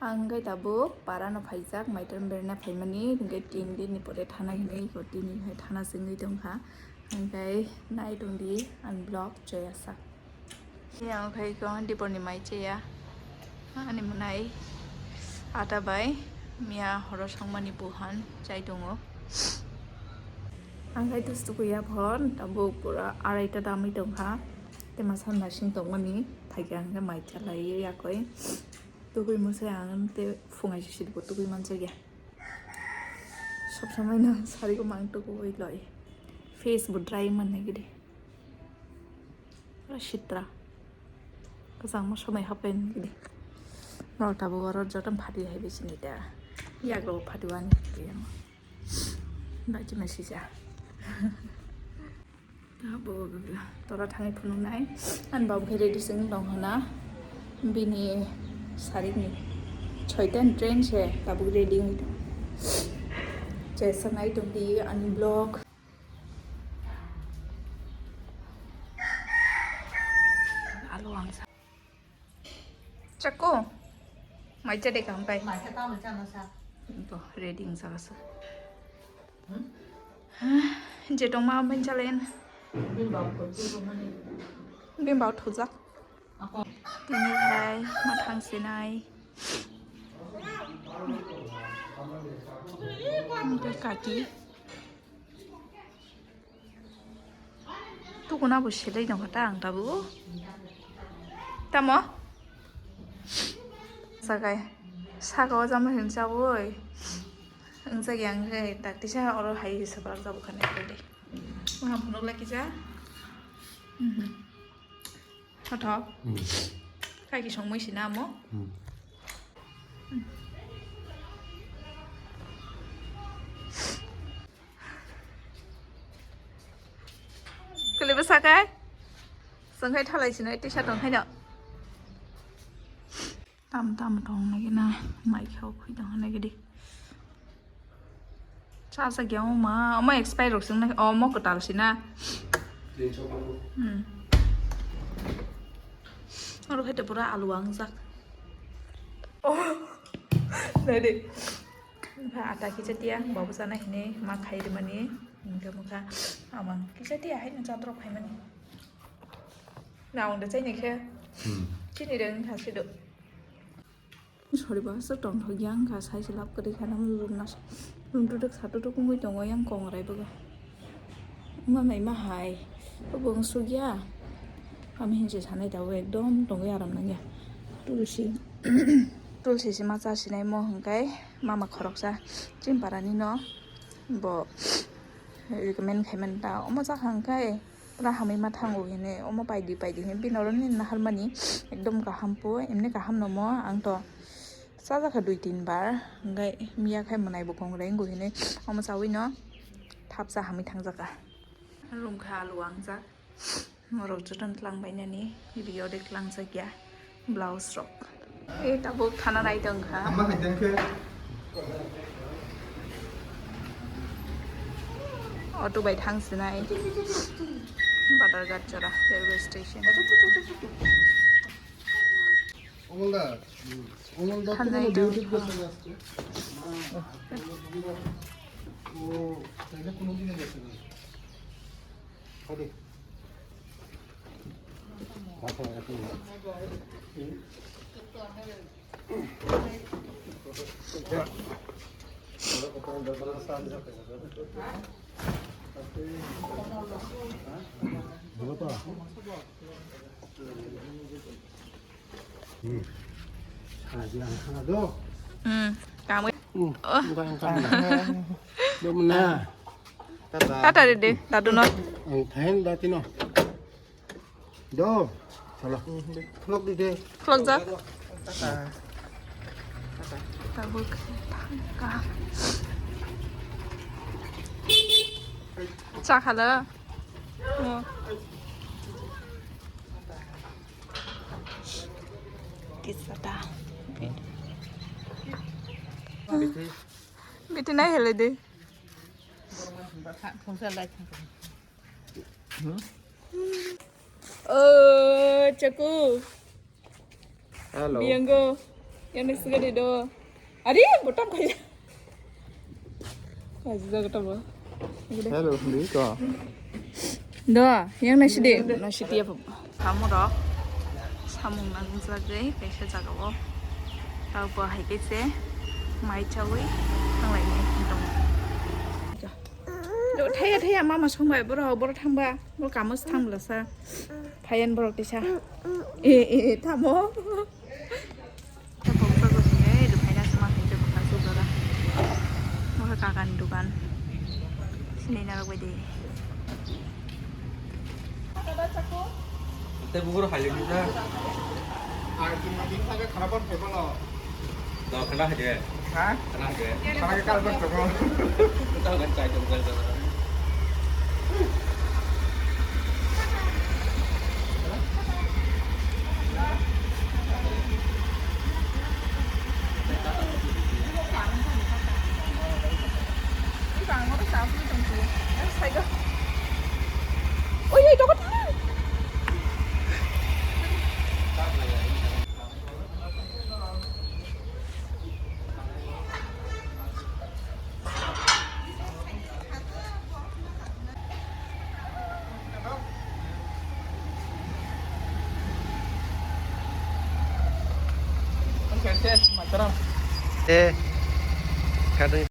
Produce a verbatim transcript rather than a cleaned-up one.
Ang khe tabuk para no phaijak, maitam berna phaimani, hingke tin din ni pore thana hinwi ko tini hai thana sengwi tongkha, hingke nai tongdi ang vlog chaya sa. Yang khai ko dipor ni mai chaya, ani mwnai ata bai miya horo songmani buhan chai tongo. Ang khai tus tukuya phon tabuk pura araita damwi tongkha, tema san nasing tongmani phaikha hingke mai chalai yakoi. Tugui mwsai ang te phungai sisi bo tugui manjak ya. Sob somai no sari ko mang tugui loi. Face bo dry man nai gidi. Pura sitra. Kasang mo somai hapai nai gidi. Nol tabo oro jotom phati hai bisi ni ta. Yak ro phati wani yang. Bai chima sisa. Abo tora thangwi phunuknai. Ani babu khe ready se wng tong hwna. Bini sarikni soita ni train se tabuk ready wngwi tong. Chesa nai tongdi ani vlog. Alo ang sa. Chakko. Mai cha de kam pai. Mai cha ta mai cha na sa. Bo ready wng saka sa. Hmm? Je tong ma ban chalen. Bin bau ko tu ko mani. Bin bau thujak. Ako. Tini hai ma thang sinai. Kaki. Tukuna bo selai tongkha ta ang tabuk. Tamo? Sakai. Saka o jama hin chabwi. Wngchak yang khe daktisa oro hai seprak jabo kha nai khe de. Wngkha phunuk lai kisa. Mhm. Thothok. Hmm. Kaki songmui sina amo. Hmm. Kwlwi bwsakhe? Chwng khai thalai sino, tisa tong khaino. Tam tam tong nai gina, mai khao khui tong nai gidi. Cha cha gya ma, omo expire rok sing nai, omo kwtal sina. Hmm. Oro khai to pura alu ang jak. Oh. Nai de. Ata kisa tia, babu sana hini, ma khai de mani. Hingke mokha amang kisa tia hai no chatrok phaimani. Na ang da chaini khe. Hmm. Chini reng kha sido. Sorry ba sa tong thok yang kha sai se lap kari kha nam rum na. Rum tu dek satu tu kungui tongo yang kong rai baga. Ma mai ma hai. Bong sugya. Kami hinse sanai tau ekdom tongwi aram nangya. Tulsi. Tulsi si ma cha sinai mo hingkai mama khoroksa. Chimparani no. Bo recommend khaimani ta omo chakha hwnkhe pura hamwi ma thango hini omo paidi paidi hini bini oro nini naharmani ekdom kaham po emni kaham no mo ang to chajakha dui tin bar hwnkhe miya khai mwnai bo kongrai wngo hini omo chawi no thapsa hamwi thangjakha room kha alu angjak. Morok jotono twlang bainani, rio de twlang jakya blouse rok. E tabuk thana nai tong kha. Ama hai tong khe. Auto bai thang sinai. Badharghat jora railway station. Omolda, omolda. Thanai tong kha. Hmm. Saji ang khana do. Hmm. Kamui. Hmm. Oh. Bukan yang khana. Belum na. Tata. Tata dede, tadu no. Ang thain dati no. Do. Salah. Khulok dede. Khulok jak. Tabuk. Ka. Cha khala. Oh. Kisata. Biti nai hele de. Oh, Chaku. Hello. Biango. Yang ni sigari do. Ari, bottom kaya. Kaji jaga tamo. Hello, Riko. Do, yang nasi de. Nasi tiap. Kamu rok samung nangjagwi kaisa jagao. Tabo hai khe se mai chawi thanglai ni dong. Do, thaya thaya mama songbai boro boro thangba. Bo kamus thang bwlasa. Phayan borok tisa. E, e, e, tamo. Tei kok sago sini, eh, dukaina sama hai je bwkha sujora. Bwkha kakan dukan. Sini narok bai di. Tei bukur hai lagi na. Ar kini di khaga kharapan phai bolo. Do khana hai de. Ha? Khana hai de. Khana ke kal ban toko. Tao kan chai tong kan. Ui, ui, toko tang. Eh, kadang